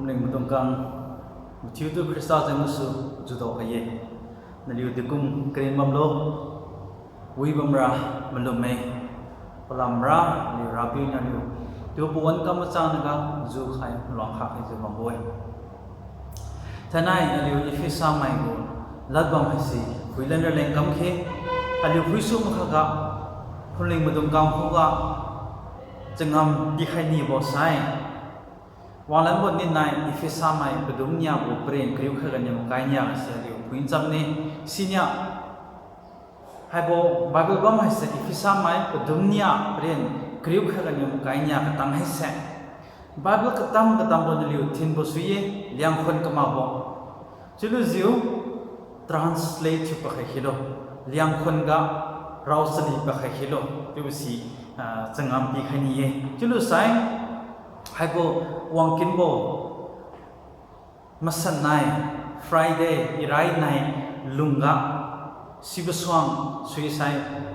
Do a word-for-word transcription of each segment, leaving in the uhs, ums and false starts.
Ling maidungkang mathiutu Khrista jeng gasu judao khai-e. Naliu dekum karin bamlo, wi bamra malumme. Palamra aliu Rapiu niu aliutu pawan kam machang naga jukhai maluang kha khaijiu bambo-e. Thainai aliu Ephesamai gu ladbam haise phuilan raleng kamkhe, aliu phuisu makhaga phumling maidungkang khuga changam pikhai nibo sai, wanglanbo ninai Ephesamai padum niagu paren kariu khatganiu makai nia se aliu phuincham ne. Sinia haibo Bible bam haise Ephesamai padum nia paren kariu khatganiu makai nia katang haise Bible katam katambo naliu thinbo sui-e, Liangkhun kamakbo. Chiulujiu translate thiu pakhai khilo, Liangkhun ga raochali pakhai khilo chiubo si, ah, changam pikhai ni-e. Chiulusai haibo wangkinbo masan nai, Friday, irai nai lungga sibo suang suisai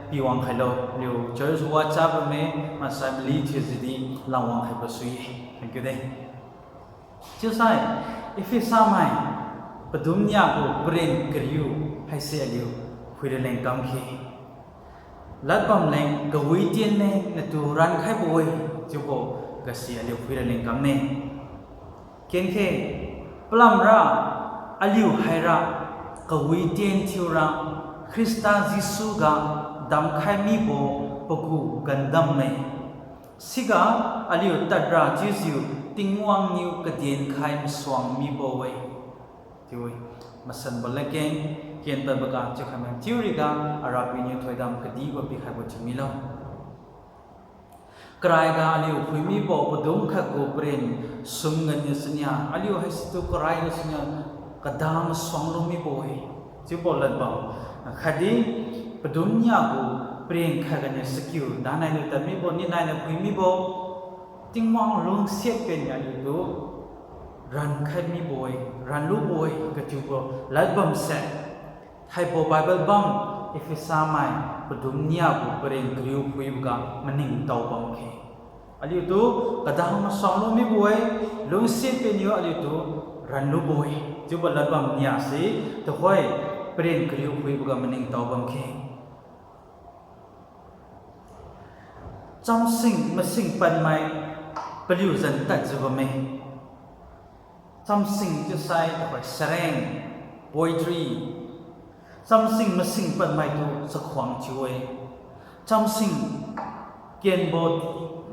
piwang khailo. Aliu church wachap bamme, maksai mali thiujiudi langwang khaibo sui-e. Thank you de. Chiusai, Ephesamai padum niagu paren kariu haise aliu phuira leng kamkhe, ladbam leng kawi tienne natu rankhaibo-e, chiubo gasi aliu phuira leng kamne. Kenkhe, palamra aliu haira kawi tien thiura Khrista Jesu ga damkhai mibo pagu gandamme. Siga aliu tadra chiujiu Tingwang niu kadenkhai masuang mibo-e. Chiu-e, masanbo ladkeng ken tadboga chiukhai ma chiu riga, Arapiu niu thoidam kadibo pikhaibo thiu milo. Karaiga aliu phuimibo padum khatgu paren sum ganiu chania, aliu haisitu karai gasuniu kada masuang lu mibo-e. Chiubo ladbam khatdi padum niagu paren khatganiu sakiu danai niu tadmibo, ninai niu phuimibo, Tingwang lungsiat pen aliutu rankhai mibo-e, ranlubo-e kathiubo ladbamse, haibo Bible bam Ephesamai padum niagu paren kariu phuiboga maningtao bamkhe, aliutu kada masuang lu mibo-e, lungsiat penniu aliutu ranlubo-e. Chiubo ladbam niase tuhoi paren kariu phuiboga maningtao bamkhe. Chamsing masing padmai paliu zan tadjiu bamme. Chamsing chiusai tuhoi sareng, poetry. Chamsing masing padmaitu chakhuang thiu-e. Chamsing kenbo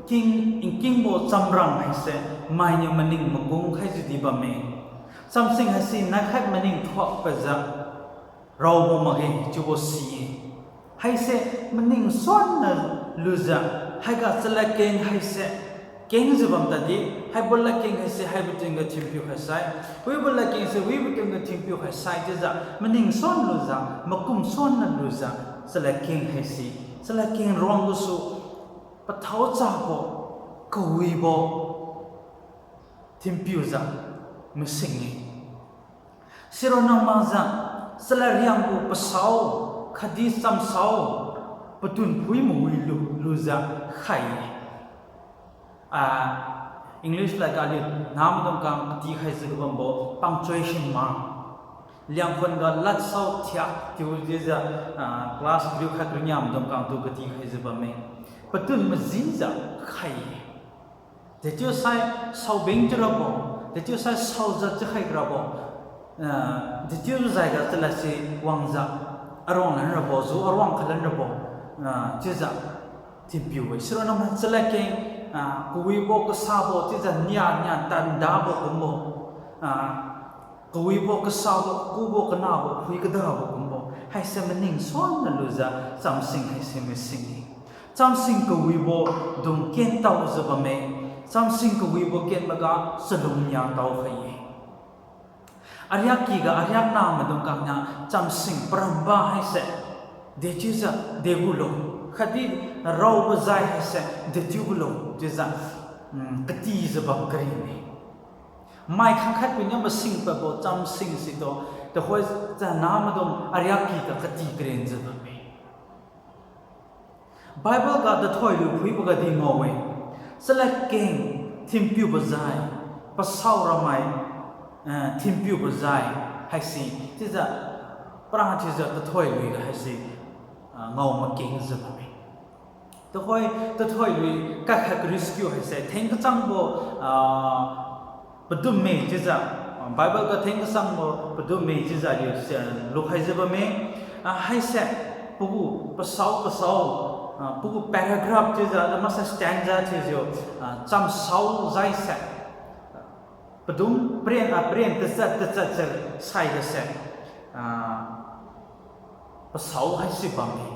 king, nkingbo chamrang haise mainiu maning makung khaijiudi bamme. Chamsing haise naikhat maning thuak pajiu raobo makge chiubo si-e. Haise maning suanna lujiu, haiga chaladkeng haise kengjiu bam tadi, haibo ladkeng haise haibo tingga thinpiu khaisai, wibo ladkengse wibo tingga thinpiu khaisai chiujiu maning suan lujiu, makum suanna lujiu, chaladkeng haise, chaladkeng ruang gasu pathao chabo, kawibo thinpiujiu masing-e. Sironna makjiu chalad riangbo pasao khatdi chamsao patun phui mawi lu, lujiu khai-e. Ah, English ladga aliu namaidung kang katikhaijiu kabambo punctuation mark. Liangkhun ga ladsao thiak thiujiu, ah, class kariu khat kariu nia maidung kangtu katikhaijiu bamme. Patun majijiu khai-e. Dechiusai saobeng thiurabo, dechiusai saojat chiukhai rabo, ah, dechiu jaiga chalad si wangjiu aruang lan rabo, ju aruang khalan rabo, ah, chiujiu thinpiu-e. Sironna ma chaladkeng, ah, kawibo kasabo chiujiu nia nia tandabo kumbo, ah, kawibo kasabo, kakubo kanabo, phui kadabo kumbo haise maning suanna lujiu chamsing haise masing-e. Chamsing kawibo dung ken taojiu bamme. Chamsing kawibo ken maga chalung nia tao khai-e. Ariakky ga ariakna maidung kangniu chamsing paramba haise dechiujiu degulo, khatdi raobo jai haise dechiugulo chiujiu, mm, katijiu bam karinne. Mai khangkhat piniu masing padbo chamsing situ, tuhoi chana maidung ariakky ga kati karenjiu bamme. Bible ga tathoiliu phuibo gadi ngao-e. Chaladkeng thinpiubo jai, pasao ramai, eh, thinpiu bajai haise, chiujiu, para chiujiu tathoi lui haise, ah, ngao makengjiu bamme. Tuhoi, tathoi lui kakhat kariu-sakiu haise, theng kachangbo, ah, padumme chiujiu, ah, Bible ga theng kachangbo padumme chiujiu aliu se, lukhaijiu bamme, ah, haise, pagu pasao, pasao, ah, pagu paragraph chiujiu, maksai stanza chiujiu, ah, chamsao jaise. Padum paren, ah, paren tachat tachat se saigase, ah, pasao haise bamme.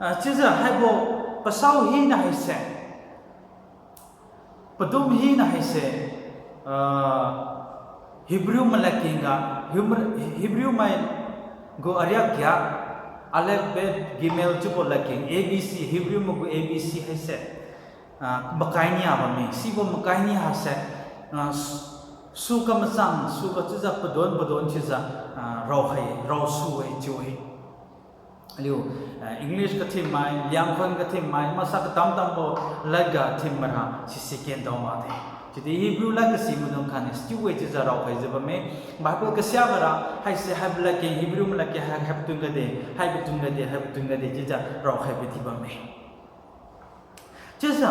Ah, chiujiu haibo pasao hina haise, padum hina haise, ah, Hebrew mai ladkeng ga, Hebrew, Hebrew mai gu ariak ga, Aleph, Bet, Gimel chiubo ladkeng, A B C, Hebrew mai gu A B C haise, ah, makai nia bamme, sibo makai nia haise, ah, su, su kamachang, su kachiujiu padon padon chiujiu, ah, raokhai, raosu-e chiu-e. Aliu, ah, English kathinmai, Liangkhon kathinmai, maksai katam-tambo ladga thinmara sise ken dao makde. Chiudi Hebrew lad kasi maidung khatniu sichiu-e chiujiu raokhaijiu bamme, Bible kasiaga ra haise haibo ladkeng, Hebrew mai ladkeng hai, haibo tun gade, haibo tun gade, haibo tun gade chiujiu raokhaibo di bamme. Chiujiu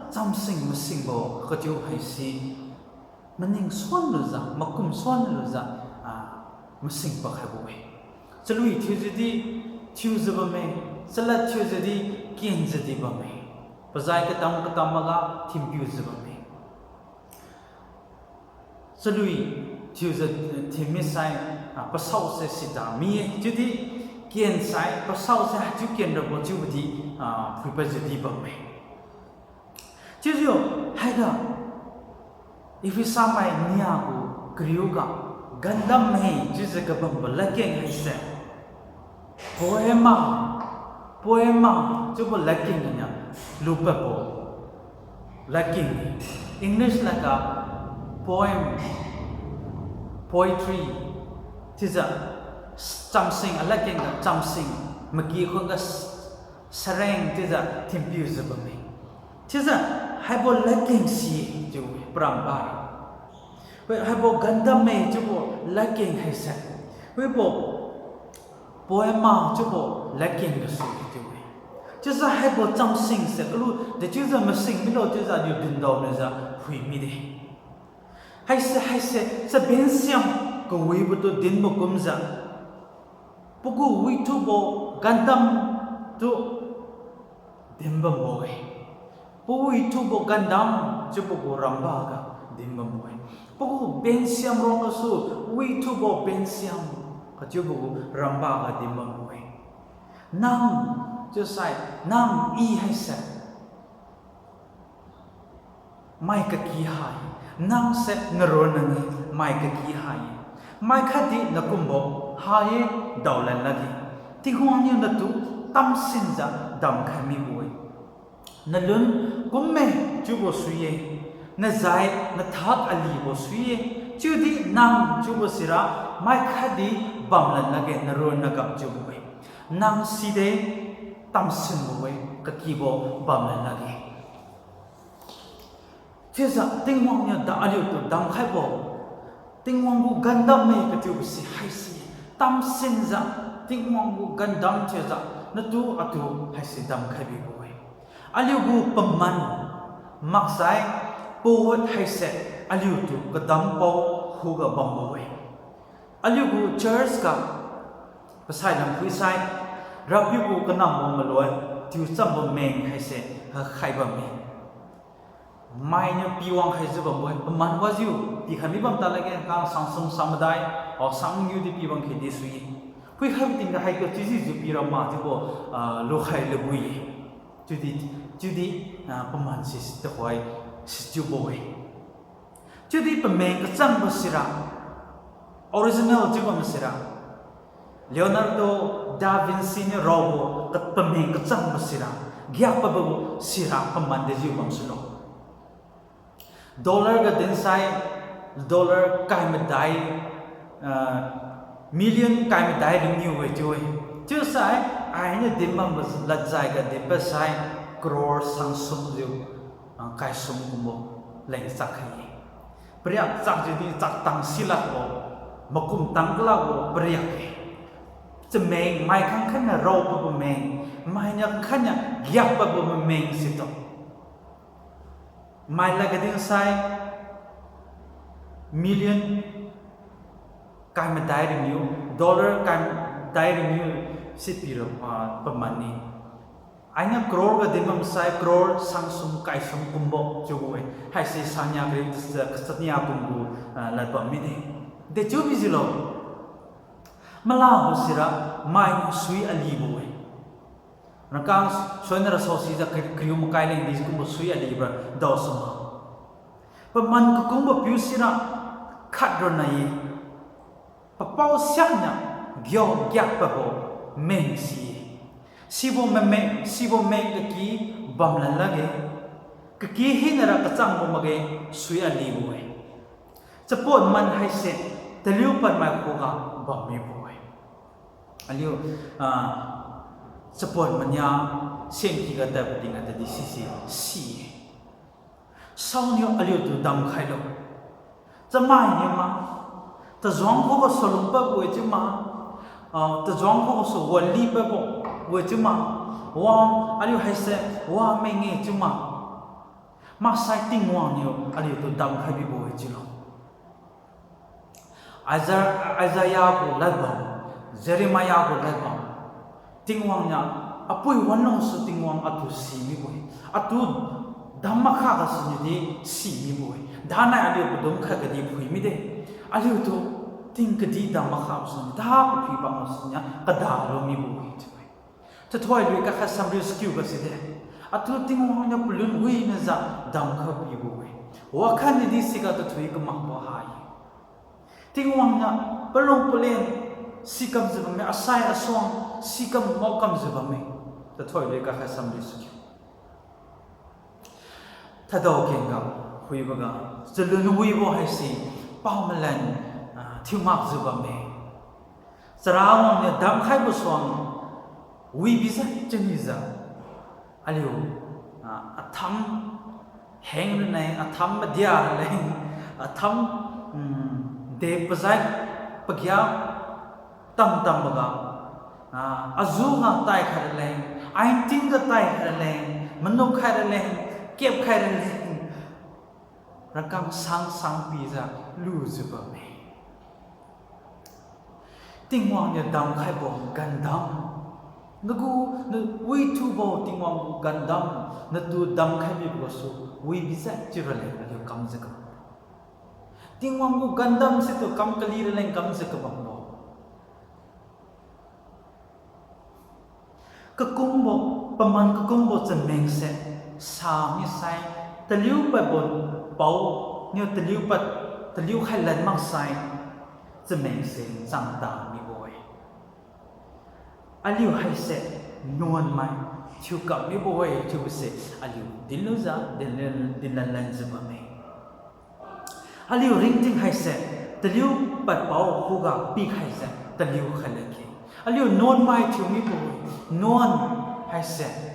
chamsing masingbo kachiu haise, maning suanlujiu, makum suanlujiu, ah, masing pakhaibo-e. Chalui thiujiudi thiujiu bamme, chalad thiujiudi kenjiu di bamme. Pajai katam katam maga thinpiujiu bamme. Chalui thiujiu thinmisai, ah, pasaose sida mi-e, chiudi kensai pasaose haichiu ken rabo chiubodi, ah, phuipadjiu di bamme. Chiujiu haiga Ephesamai nia gu kariu ga, gandamme chiujiu kabambo ladkeng haise poema, poema chiubo ladkeng ganiu lupadbo ladkeng. English ladga poem, poetry chiujiu chamsing, aladkeng ga chamsing, maky khuga sareng chiujiu thinpiujiu bamme. Chiujiu haibo ladkeng si chiu-e paramba. Wi, haibo gandamme chiubo ladkeng haise, wibo poema chiubo ladkeng gasu chiu-e. Chiujiu haibo chamsingse kalu dechiujiu masing milo chiujiu aliu dindao niujiu phui mide. Haise, haise, chabensiam kawibotu dinbo kumjiu, pagu withubo gandamtu dinbambo-e. Pawithubo gandam chiubo gu ramba ga dinbambo-e. Pagu bensiam rong gasu withubo bensiam kachiubo gu ramba ga dinbambo-e. Nang chiusai, nang I haise mai kaky ha-e, nangse naronna-e mai kaky ha-e. Mai khatdi nakumbo ha-e, daolan lakge. Tingwang niu natu tamsinjiu damkhai mibo-e. Nalun kumme chiubo sui-e, najai nathak alibo sui-e, chiudi nang chiubo sira mai khatdi bamlan lakge, naronna gap chiubo-e. Nang side, tamsinbo-e, kakybo bamlan lakge. Chiujiu Tingwang niu da aliutu damkhaibo, Tingwang gu gandamme kachiubo si haise, tamsinjiu, Tingwang gu gandam chiujiu natu atu haise damkhai bibo-e. Aliu gu paman maksai poet haise aliutu kadampao khuga bambo-e. Aliu gu church ga pasai lam phuisai, Rapiu gu kanambo maloi, tiu chambo meng haise hakhai bamme. Mainiu piwang khaijiu bambo-e, paman wajiu pikhai mi bam ta lakge, kang sangsum sangmadai, o sangngiu di piwang khe di sui-e. Phuikhaibo tingga haitu chiujiu pira ma chiubo, ah, lukhai lubui-e. Chiudi, chiudi, ah, paman si tuhoi sichiubo-e. Chiudi pameng kachangbo sira, original chiubo sira, Leonardo da Vinci niu raobo ka-, pameng kachangbo sira, giakpabo sira paman dejiu bamsulo. Dollar ga dinsai, dollar kai madai, ah, million kai madai ringniu-e chiu-e. Chiusai, ainiu dinbambo ladjai ga dinpasai, crore sangsum jiu, ah, kaisum kumbo leng chakkhai-e. Pariak chakjiudi chaktang silakbo, makum tang kalakbo pariak-e. Chameng, mai khangkhatniu raopabo meng, mainiu khangkhatniu giakpabo mameng situ. Mai lad kadin sai, million kai madai ringiu, dollar kai madai ringiu si pira, ah, paman-e. Ainiu crore ga dinbam sai, crore sangsum kaisum kumbo chiubo-e. Haise sangnia kari kachania kumbo, ah, ladbam mide. Dechiu bijiulo. Malabo sira, mainiu sui alibo-e. Rangkang soiniu rasosijiu kari, kariu makai lengdi kumbo sui alibo ra daosuma. Paman kakumbo piu sira khat ronna-e. Papao siakniu giao giakpabo meng si-e. Sibo meng, sibo meng kaki bamlan lakge. Kaki hinara kachangbo makge sui alibo-e. Chapon man haise taliu padmai khuga bammibo-e. Aliu, ah, chapon mania sengkiga tadbo tingga tadi sise si-e. Saoniu aliutu damkhailo. Chamainiu ma, tajuang khugasu lungpadbo-e chiu ma, ah, tajuang khugasu wali padbo-e chiu ma, wang aliu haise wameng-e chiu ma, maksai Tingwang niu aliutu damkhai bibo-e chiulo. Isa-, Isaiah gu ladbam, Jeremiah gu ladbam, Tingwang niu apui wanlungsu Tingwang atu si mibo-e, atu dam makha gasu niudi si mibo-e. Danai aliu padum khat kadi phui mide. Aliutu ting kadi dam makha gasu niu da paphui bam gasu niu kadalo mibo-e chiu-e. Tathoilui kakhat samriu sikiu gaside, atu Tingwang niu palun winajiu damkha bibo-e. Wakhatniudi siga tathui kamakbo ha-e. Tingwang niu palung palen sikamjiu bamme, asai asuang sikambo kamjiu bamme. Tathoilui kakhat samriu sikiu. Thadao kengga phuiboga, chalun wibo haise pamalan, ah, thiu makjiu bamme. Charawang niu damkhaibo suang wibijiu chanijiu, aliu, ah, atham heng raleng, atham madia raleng, atham, mm, de pazai pagia tamtamboga, ah, azu nga tai khai raleng, ainting ga tai khai raleng, manuk khai raleng, kep khai raleng, rakang sang sang pijiu lujiu bamme. Tingwang niu damkhaibo gandam, nagu, na withubo Tingwang gu gandam, natu damkhai mibo gasu wibijiu chiu raleng aliu kamjiu kam. Tingwang gu gandam situ kam kali raleng kamjiu kabambo. Kakumbo, paman kakumbo chamengse, sa misai, taliu padbo pao, niu taliu pad, taliu khailan maksai, chamengse changta mibo-e. Aliu haise nuanmai thiukam mibo-e chiubose aliu dinlujiu, dinlan, dinlan lanjiu bamme. Aliu ringting haise taliu padpao khuga pikhaijiu taliu khailan khe. Aliu nuanmai thiu mibo-e, nuan haise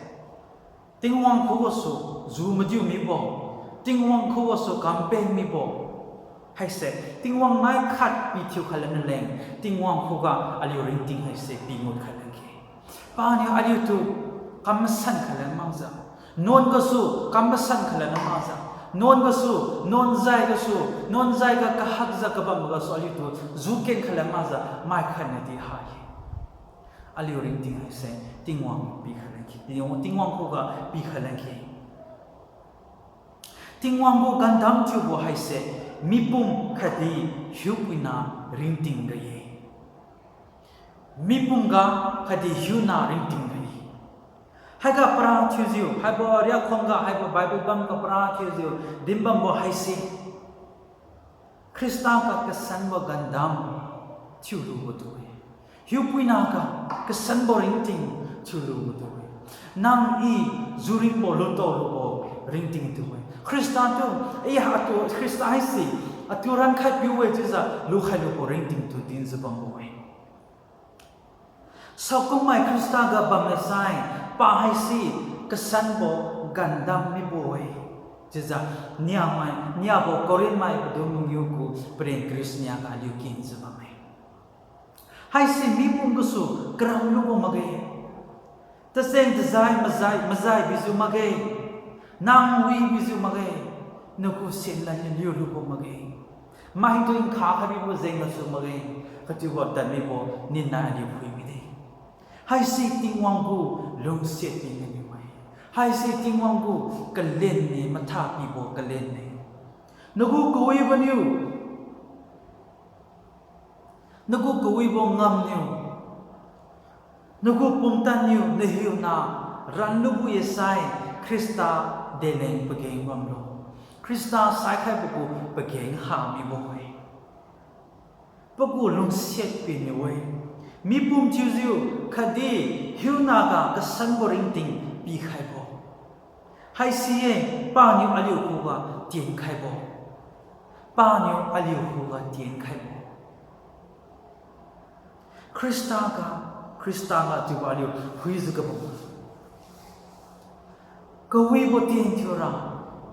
Tingwang khugasu ju madiu mibo, Tingwang khugasu kampeng mibo haise Tingwang nai khat pithiu khailan naleng, Tingwang khuga aliu ringting haise pingut khailan khe. Paniu aliutu kam masan khailan makjiu, nuan gasu kam masan khailan makjiu, nuan gasu, nuan jai gasu, nuan jaiga kahakjiu kabam gasu aliutu juken khailan makjiu, mai khatnadi ha-e. Aliu ringting haise Tingwang pikhailan khe, Tingwang, Tingwang khuga pikhailan khe. Tingwang gu gandam thiubo haise mipum khatdi hiupuina ringting ga-e. Mipum ga khatdi hiuna ringting ga-e. Haiga para thiujiu, haibo riakhuangga, haibo Bible bamga para thiujiu dinbambo haise Khrista ga kasanbo gandam thiulubo tu-e. Hiupuina ga kasanbo ringting thiulubo tu-e. Nang i juringbo lutao lubo ringting tu-e. Khrista tu, i atu Khrista haise atu rankhai piu-e chiujiu lukhai lubo ringting tu dinjiu bambo-e. Saokummai Khrista ga bamme sai, pa haise kasanbo gandam mibo-e. Chiujiu niamai, niabo Corinth mai padum mangiu gu paren kariu siniaga aliu kenjiu bamme. Haise mipum gasu karam lubo makge. Tacheng-tajai majai, majai bijiu makge. Nang wi bijiu makge. Nagu senlan niu liu lubo makge. Maitu nkha khaimibo jeng gasu makge. Kachiubo tadmibo ninna aliu phui mide. Haise Tingwang gu lungsiat piniu mai. Haise Tingwang gu kalenne, matha pibo kalenne. Nagu kawibo niu, nagu kawibo ngamniu, nagu pumtan niu nahiuna ranlubo-e sai Khrista deleng pageng bamlo. Khrista saikhaibo gu pageng hamibo-e. Pagu lungsiat piniu-e. Mipum thiujiu khatdi hiunaga kasanbo ringting pikhaibo. Haise-e, paniu aliu khuga tienkhaibo. Paniu aliu khuga tienkhaibo. Khrista ga, Khrista ga chiubo aliu phuijiu kabam. Kawibo tien thiura,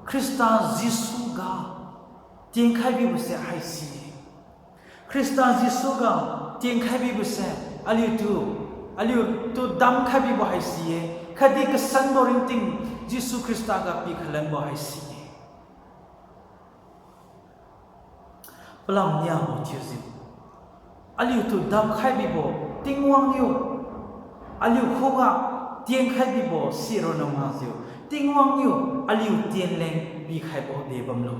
Khrista Jesu ga tienkhai bibose haise. Khrista Jesu ga tienkhai bibose aliutu, aliutu damkhai bibo haise-e, khatdi kasanbo ringting Jesu Khrista ga pikhalanbo haise-e. Palam niabo thiujiu, aliutu damkhai bibo Tingwang niu aliu khuga tienkhai bibo sironna makjiu, Tingwang niu aliu tienleng pikhaibo de bamlo.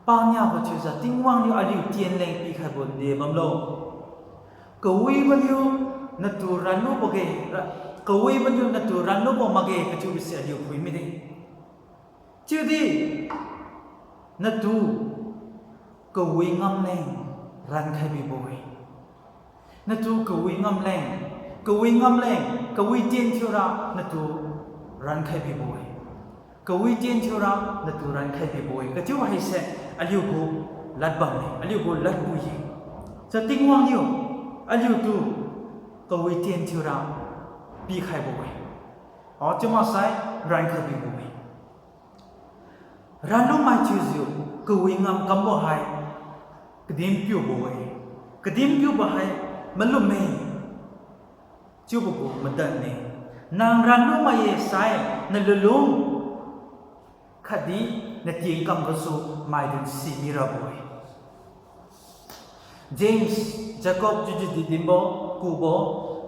Paniabo thiujiu, Tingwang niu aliu tienleng pikhaibo de bamlo. Kawibo niu natu ranlubo ge, ra-, kawibo niu natu ranlubo makge kachiubose aliu phui mide. Chiudi natu kawi ngamleng rankhai bibo-e. Natu kawi ngamleng, kawi ngamleng, kawi tien thiura natu rankhai bibo-e. Kawi tien thiura natu rankhai bibo-e kachiu haise aliu gu lad bamme, aliu gu ladbui-e. Sa Tingwang niu aliutu kawi tien thiura pikhaibo-e. Achiu maksai rankhai bibo-e. Ranlumai thiujiu kawi ngamkambo hai kadin piubo-e. Kadin piubo hai malumme. Chiubo gu madanne. Nang ranlumai-e sai nalulung khatdi natienkam gasu maidung simirabo-e. James, Jacob chiudi dinbo, kubo,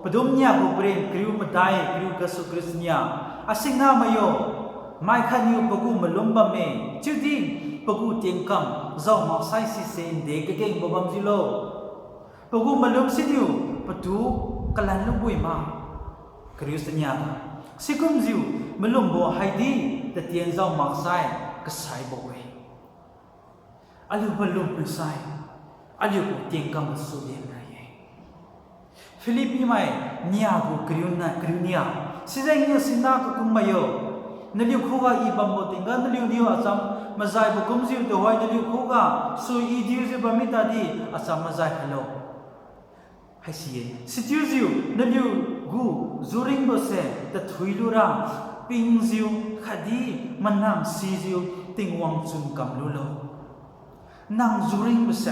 padum nia gu paren kariu madai, kariu gasu kariu nia. Asingna mai yo, mai khatniu pagu malum bamme, chiudi pagu tienkam jao maksai sise nde kagengbo bamjiulo. Pagu malum siniu patu kalan lubui ma. Kariu sania. Sikumjiu malumbo haidi tatien jao maksai kasaibo-e. Aliu malum misai, aliu gu tienkam gasu din ra-e. Philippi mai nia gu kariu na, kariu nia. Sijengniu sina kakum mai yo. Naliu khuga I bambo tingga naliuniu acham majaibo kumjiu tuhoi naliu khugasu I diujiu bammi tadi acham majai khailo. Haisi-e, sichiujiu naliu gu juringbose tathui lura, pingjiu khatdi manang sijiu Tingwang chun kamlulo. Nang juringbose,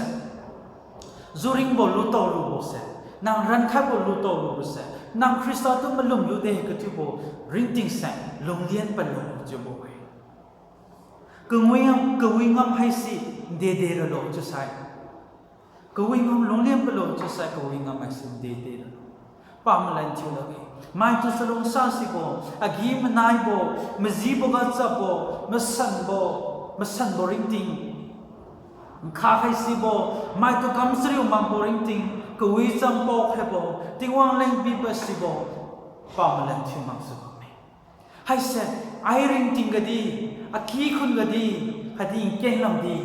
juringbo lutao lubose, nang rankhaibo lutao lubose, nang Khrista tu malum lude kathiubo ringtingse lunglian palo chiubo-e. Kangui ngam, kawi ngam haise dede ralo chiusai. Kawi ngam lunglian palo chiusai kawi ngam haise dede ralo. Pamalan thiu lakge. Maitu chalungsa sibo, agi-manaibo, majibo ga chapbo, masanbo, masanbo ringting. Nkha khai sibo, maitu kam chariu makbo ringting, kawi cham pao khaibo, Tingwang leng pipad sibo, pamalan thiu makjiu bamme. Haise, ai ringting gadi, aki khun gadi, khatdi nkeng lamdi,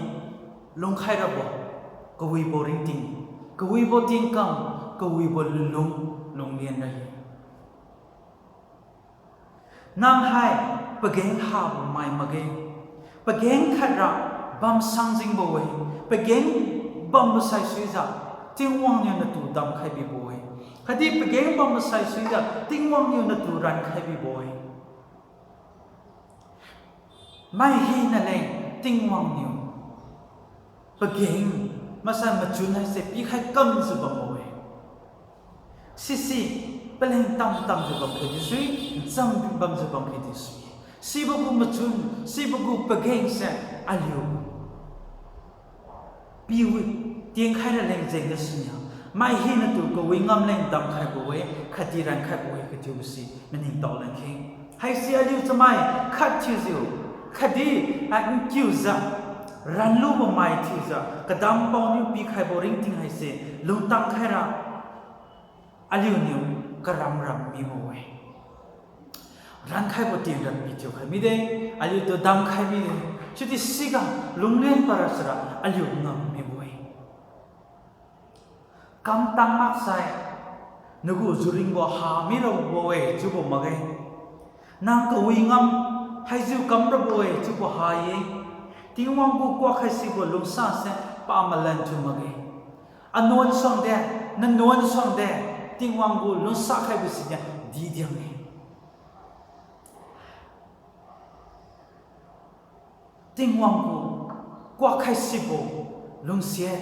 lungkhai rabo, kawibo ringting, kawibo tingkam, kawibo lunlung, lunglian ra-e. Nang hai pageng habo mai makge. Pageng khatra bam sangjingbo-e. Pageng bambo saisuijiu Tingwang niu natu damkhai bibo-e. Khatdi pageng bambo saisuijiu Tingwang niu natu rankhai bibo-e. Mai hina leng Tingwang niu pageng maksai machun haise pikhai kamjiu bambo-e. Sisi paleng tam tamjiu bamkhe di sui, ncham bamjiu bamkhe di sui. Sibo gu machun, sibo gu pagengse aliu piwi tienkhai raleng jeng gasuniu, mai hinatu kawi ngam leng damkhaibo-e, khatdi rankhaibo-e kathiubo si maningtao leng khe. Haisi aliu chamai khat thiujiu, khatdi, ah, nkiujiu, ranlubo mai thiujiu, kadam paoniu pikhaibo ringting haise lungtang khaira aliuniu karam ram mibo-e. Rankhaibo tienra pithiukhai mide, aliutu damkhai mide, chiudi siga lunglen para sira aliu ngam mibo-e. Kamtang maksai, nagu juringbo ha mirabo-e chiubo makge. Nang kawi ngam haijiu kamrabo-e chiubo ha-e. Tingwang gu kuak khaisibo lungsase pamalan thiu makge. Anuan suangde, nanuan suangde, Tingwang gu lungsa khaibo siniu didiang-e. Tingwang gu kuak khaisibo lungsiat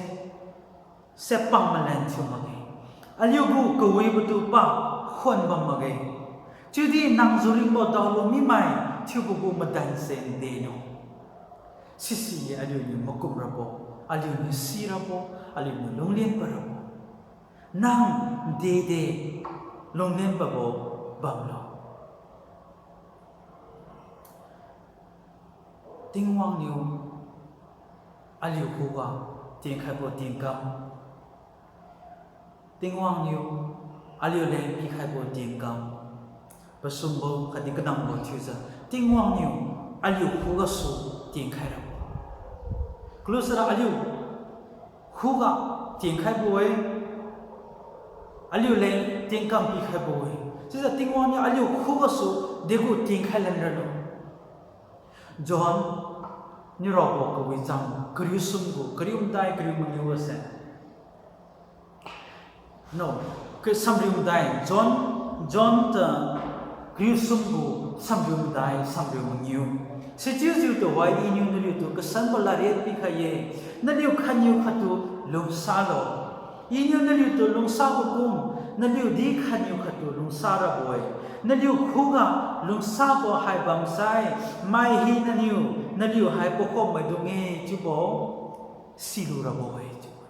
se pamalan thiu makge. Aliu gu kawibo tu pakhuan bam makge. Chiudi nang juringbo daolu mimai thiubo gu madanse ndelo. Sisi aliuniu makum rabo, aliuniu si rabo, aliuniu lunglen pa rabo. Nang dede lunglen pabo bamlo. Tingwang niu aliu khuga tienkhaibo tiengkam, Tingwang niu aliu leng pikhaibo tiengkam, pasumbo khatdi kanambo thiujiu Tingwang niu aliu khugasu tienkhai rabo. Kalusara aliu khuga tienkhaibo-e, aliu leng tiengkam pikhaibo-e. Chiujiu Tingwang niu aliu khugasu degu tienkhai lan ralo. John niu raobo kawicham kariu sum gu kariu madai kariu mangiu gase. No, kariu samriu madai, John, John ta kariu sum gu samriu madai samriu mangiu. Sichiujiu tuhoi Iniu naliutu kasanbo ladriat pikhai-e, naliu khatniu khattu lungsalo. Iniu naliutu lungsabo kum, naliu di khatniu khattu lungsa rabo-e. Naliu khuga lungsabo hai bamsai, mai hinaniu naliu hai pakhommaidung-e chiubo silu rabo-e chiu-e.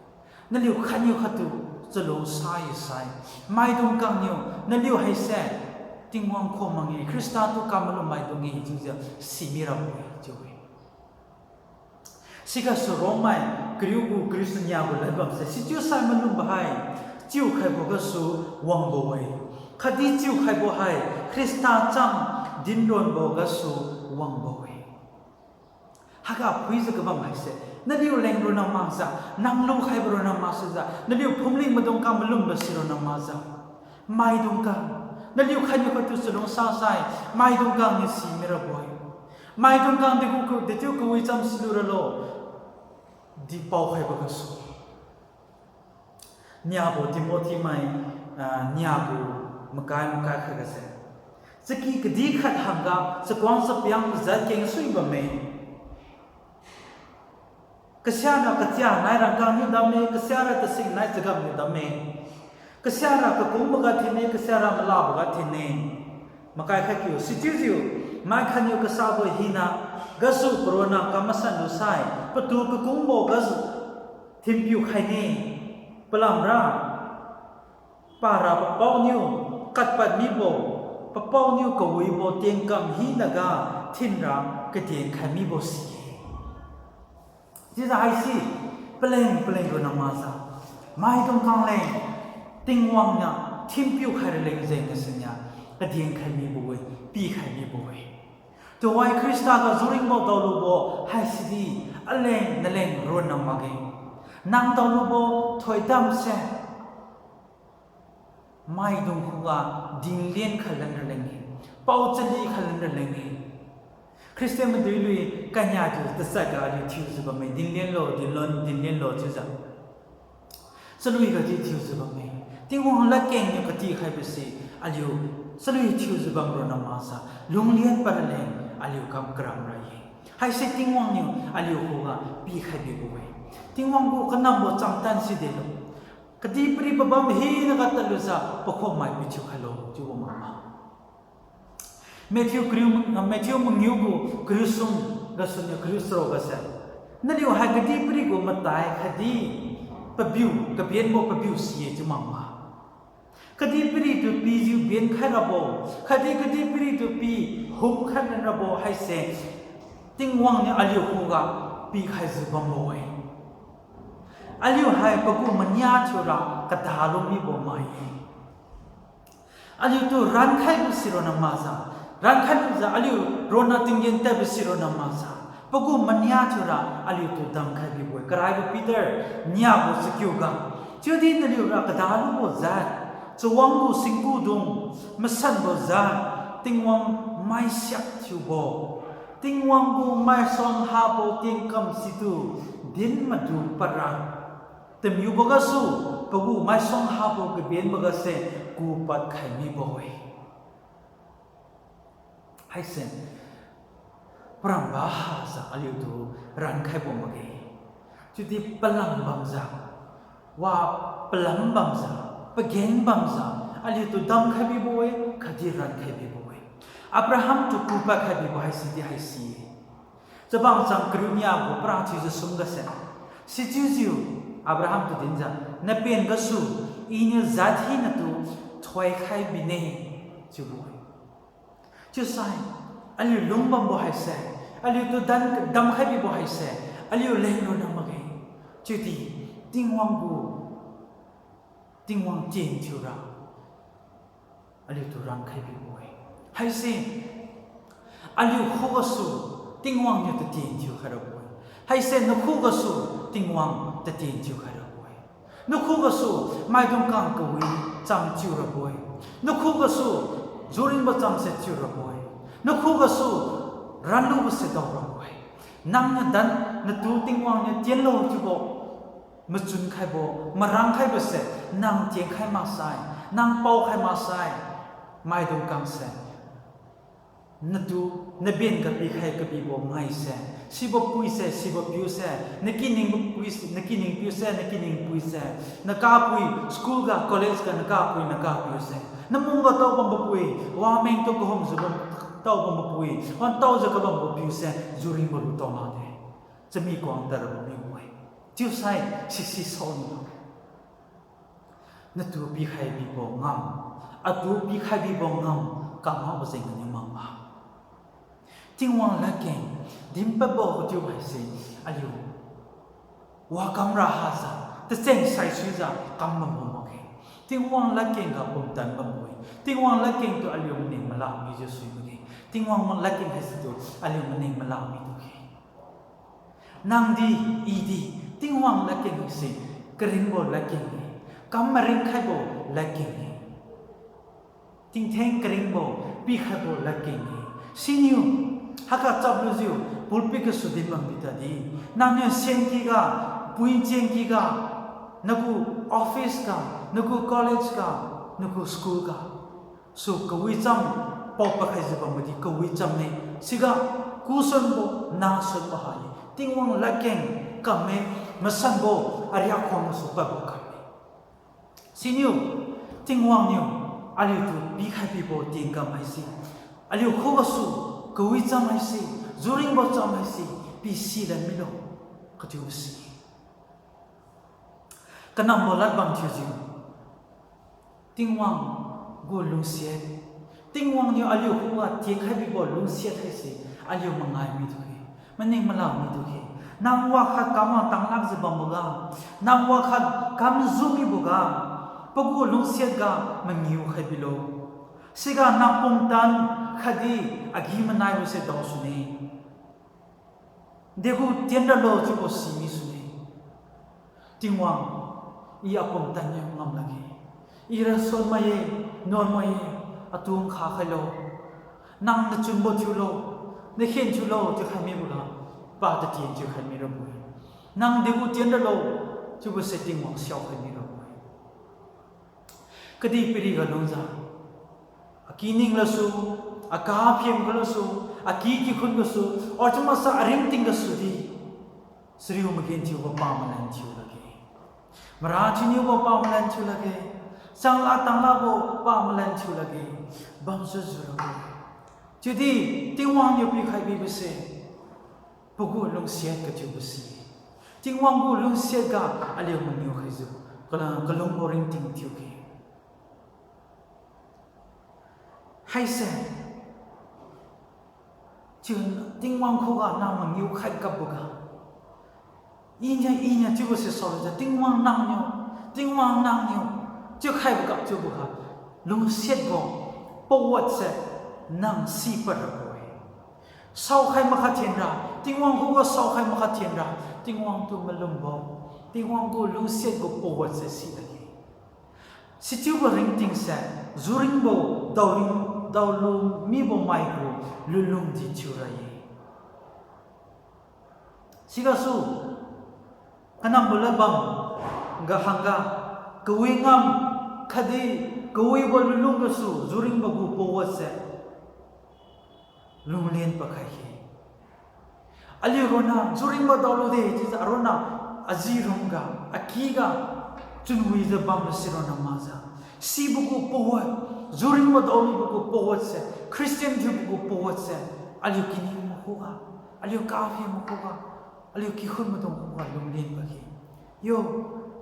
Naliu khatniu khattu chalungsa-e sai, maidung kangniu naliu haise Tingwang khomma-e, Khrista tu kamalum maidung-e chiujiu simi rabo-e chiu-e. Sigasu Rommai kariu gu kariu sunia gu ladbamse, sichiusai malumbo hai chiukhaibo gasu wangbo-e, khatdi chiukhaibo hai Khrista cham dinronbo gasu wangbo-e. Haiga phuijiu kabam haise, naliu leng ronna makjiu, nang lukhaibo ronna maksijiu, naliu phumling maidung kang malumbo si ronna makjiu, maidung kang, naliu khatniu khattu chalungsa sai, maidung kangniu simi rabo-e. Maidung kang degu ku, dechiu kawicham silu ralo, di paokhaibo gasu. Niabo Timothy mai, ah, niagu makai makai khat gase, chaky kadih khat hangga chakhuang chapiang pajat keng sui bamme. Kasiara kachia nai rangkang niu damme, kasiara tasik nai chagam niu damme. Kasiara kakungboga thinne, kasiara malaboga thinne. Makai khat kiu, sichiujiu, mai khatniu kasabo hina gasu paronna kam masan lusai, patu kakungbo gasu thinpiu khaine, palamra, para papaoniu katpad mibo, papaoniu kawibo tiengkam hinaga thinra kadenkhai mibo si-e. Chiujiu haise, paleng paleng ronna makjiu, maidung kang leng, Tingwang niu thinpiu khai raleng jeng gasuniu, kadenkhai mibo-e, pikhai mibo-e. Tuhoi Khrista ga juringbo daolubo haisidi, aleng naleng ronna makge. Nang daolubo thoidamse maidung khuga dinlen khalan raleng-e, paochali khalan raleng-e. Christian madui lui kania tu tachat ga aliu thiujiu bamme, dinlenlo, dinlon, dinlenlo chiujiu. Chalui gadi thiujiu bamme. Tingwang ladkeng niu katikhaibo si aliu chalui thiujiu bam ronna makjiu, lunglen pa raleng aliu kam karam ra-e. Haise Tingwang niu aliu khuga pikhai bibo-e. Tingwang gu kanambo chamtan si delo. Kadihpiri pabam hinaga tadlujiu pakhummai pithiu khailo chiubo makma. Matthew kariu, Matthew mangiu gu kariu sum gasuniu kariu charuk gase, naliu hai kadihpiri gu matai khatdi pabiu, kabenbo pabiu si-e chiu makma. Kadihpiri tu pijiu benkhai rabo, khatdi kadihpiri tu pi humkhai rabo haise Tingwang niu aliu khuga pikhaijiu bambo-e. Aliu hai pagu mania thiura kadalu mibo mai-e. Aliutu rankhaibo sironna makjiu, rankhaibojiu aliu ronna tinggen tadbo sironna makjiu, pagu mania thiura aliutu damkhai bibo-e. Karaibo Peter niabo chakiuga, chiudi naliura kadalubo jat, chawang gu singkudung masanbo jat, Tingwang maisiak thiubo, Tingwang gu maisuang habo tiengkam situ din madu padra tamiubo gasu, pagu maisuang habo kabenbo gase kupad khai mibo-e. Haise paramba hajiu aliutu rankhaibo makge. Chiudi palam bamjiu, wa palam bamjiu, pageng bamjiu, aliutu damkhai bibo-e, khatdi rankhai bibo-e. Abraham tu kupad khai bibo haisidi haisi-e. Chabang chang kariu niabo para thiujiu sum gase, sichiujiu Abraham tu dinjiu, napen gasu, Iniu jat hinatu thoikhai bine, chiubo-e. Chiusai, aliu lungbambo haise, aliutu dan damkhai bibo haise, aliu leng ronna makge. Chiudi Tingwang gu, Tingwang tien thiura aliutu rankhai bibo-e. Haise aliu khugasu Tingwang niu tatien thiukhai rabo-e. Haise nakhugasu Tingwang tatien thiukhai rabo-e. Nakhugasu maidung kang kawi cham thiu rabo-e. Nakhugasu juringbo chamse thiu rabo-e. Nakhugasu ranlubose dao rabo-e. Nang nadan natu Tingwang niu tienlo chiubo machun khaibo, marang khaibose, nang tienkhai maksai, nang paokhai maksai, maidung kangse natu naben ga pikhai kabibo maise, sibo puise, sibo piuse, nakiningbo pui, nakining piuse, nakining puise, nakapui, school ga, college ga nakapui, nakapiuse, namung ga taobambo pui, wameng tu kahumjiu bam, taobambo pui, wantaojiu kabambo piuse, juringbo lutao makde. Chami kuang tadra mibo-e. Chiusai sisi saoniu natu pikhai bibo ngam, atu pikhai bibo ngam, kamakbo jeng ganiu makma. Tingwang ladkeng dinpadbo kachiu haise aliu wakam ra hajiu, tacheng saisuijiu kam bambo makge. Tingwang ladkeng ga pumtan bambo-e. Tingwang ladkeng tu aliu maning mala mijiu sui makge. Tingwang ladkeng haisitu aliu maning mala mitukhe. Nangdi, idi, Tingwang ladkeng haise karingbo ladkeng-e, kam maringkhaibo ladkeng-e. Tingtheng karingbo pikhaibo ladkeng-e. Siniu haiga chaplujiu pulpit gasu dinbam bitadi, nangniu senkyga, puichengkyga, nagu office ga, nagu college ga, nagu school ga su kawicham, pao pakhaijiu bambodi kawicham-e. Siga kusunbo, nasunbo hai Tingwang ladkeng kamme, masanbo ariak khuang gasu padbo kamme. Siniu Tingwang niu aliutu pikhai bibo tiengkam haise, aliu khugasu kawicham haise, juringbo cham haise, pisi lad milo, kachiubo si. Kanambo lad bam thiujiu Tingwang gu lungsiat, Tingwang niu aliu khuga tienkhai bibo lungsiat haise aliu mangai mitukhe, maning mala mitukhe. Nang wakhat kam ma tanglakjiu bamboga, nang wakhat kam ju miboga, pagu lungsiat ga mangiu khai bilo. Siga nang pumtan khatdi agi-manaibose daosune. Degu tienralo chiubo si misune. Tingwang, I apumtan niu ngam lakge. I rason mai-e, nuan mai-e, atu nkha khailo. Nang nachunbo thiulo, nakhen thiulo chiukhai miboga, pa tatien thiukhai mirabo-e. Nang degu tienralo chiubose Tingwang siaokhai mirabo-e. Kadihpiriga lungjiu, akining lasu, akaphem ga lasu, Aki kikhun gasu, or chiumaksa aringting gasu di, chariu magenthiubo pamalan thiu lakge. Mara thiuniubo pamalan thiu lakge. Changla tanglabo pamalan thiu lakge. Bamsu jurabo. Chiudi Tingwang niu pikhai bibose, pagu lungsiat kathiubo si, Tingwang gu lungsiat ga aliu mangiu khaijiu, kala kalungbo ringting thiuge. Haise, chiu Tingwang khuga nang mangiu khai kapboga, iniu, iniu chiubose saojiu, Tingwang nangniu, Tingwang nangniu chiu khaibo ga chiuboga, lungsiatbo pawatse nang si padrabo-e. Saokhai makhat thenra, Tingwang khuga saokhai makhat thenra, Tingwang tu malumbo, Tingwang gu lungsiat gu pawatse si lakge. Sichiubo ringtingse, juringbo daolung, daolu mibo maigu lunlung di thiura-e. Sigasu, kanambo ladbam ga hangga, kawi ngam khatdi kawibo lunlung gasu juringbo gu pawatse lunglen pakhai khe. Aliu ronna juringbo daolude chiujiu aronna aji rumga, akiga chunwijiu bambo si ronna makjiu, sibo gu pawat, juringbo daolubo gu pawatse, Christian thiubo gu pawatse, aliu kining makhuga, aliu kaphi makhuga, aliu kikhun maidung khuga lunglen pakhe. Yo,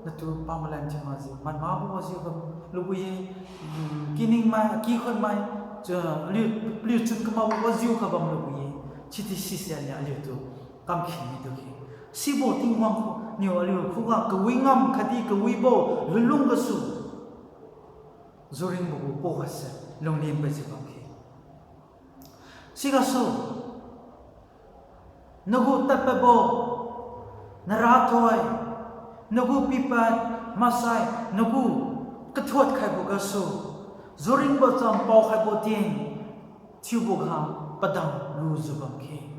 natu pamalan thiu makjiu, manmabo wajiu kam lubo-e, mm, kiningmai, akikhun mai, cha, aliu, paliu chun kamakbo wajiu kabam lubo-e, chiudi sise aliu, aliutu kamkhai midu khe. Sibo Tingwang niu aliu khuga kawi ngam khatdi kawibo lunlung gasu, juringbo gu pawatse lunglen paijiu bam khe. Sigasu, nagu tadpadbo, narathoi, nagu pipad, maksai, nagu kathuot khaibo gasu, juringbo cham paokhaibo tien thiuboga padam lujiu bam khe.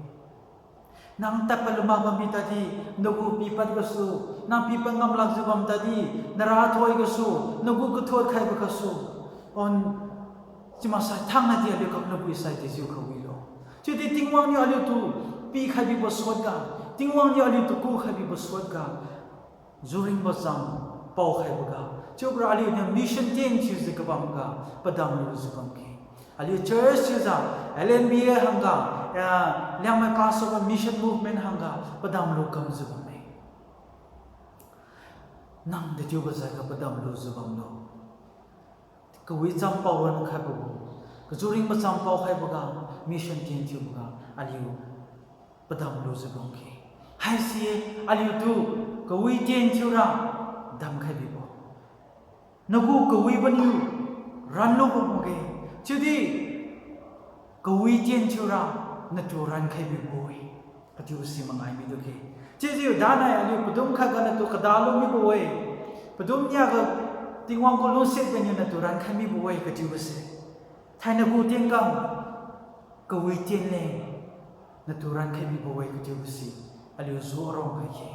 Nang tadpad lu mak bammi tadi, nagu pipad gasu, nang pipad ngam lakjiu bam tadi, narathoi gasu, nagu kathuot khaibo gasu, on, chiumaksai thangnadi aliu kam nabui sai dejiu khawilo. Chiudi Tingwang niu aliutu pikhai bibo suatga, Tingwang niu aliutu kukhai bibo suatga, juringbo cham paokhaiboga, chiubora aliuniu mission tien thiujiu kabamga padam lujiu bam khe. Aliu church thiujiu, L N B A hangga, ah, Liangmai Passover Mission Movement hangga padam lu kamjiu bamme. Nang dechiubo jaiga padam lujiu bamlo. Kawi cham pao ran khaibo gu, kajuringbo cham paokhaiboga, mission tien thiuboga, aliu padam lujiu bam khe. Haise aliutu kawi tien thiura damkhai bibo. Nagu kawibo niu ranlubo makge. Chiudi kawi tien thiura natu rankhai bibo-e. Katiu si mangai midu khe. Chiujiu danai aliu padum khatga natu kadalu mibo-e. Padum niaga Tingwang gu lungsiat baniu natu rankhai mibo-e katiubose, thainai gu tienkhang kawi tien leng natu rankhai mibo-e katiubose, aliu ju arong khai khe.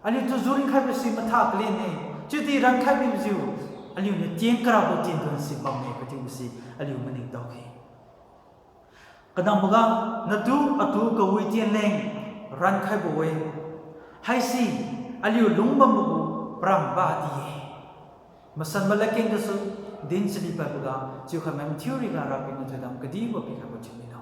Aliutu juringkhaibo si matha kalen-e, chiudi rankhai mibojiu, aliuniu tien karabo tiendon si bamme katiubose, aliu maningtao khe. Kadamboga, natu atu kawi tien leng rankhaibo-e. Haise aliu lungbambo gu paramba di-e. Masanbo ladkeng gasu din chari padboga chiukhai mai mathiu riga Rapiu niu thoidam kadibo pikhaibo thiu milo.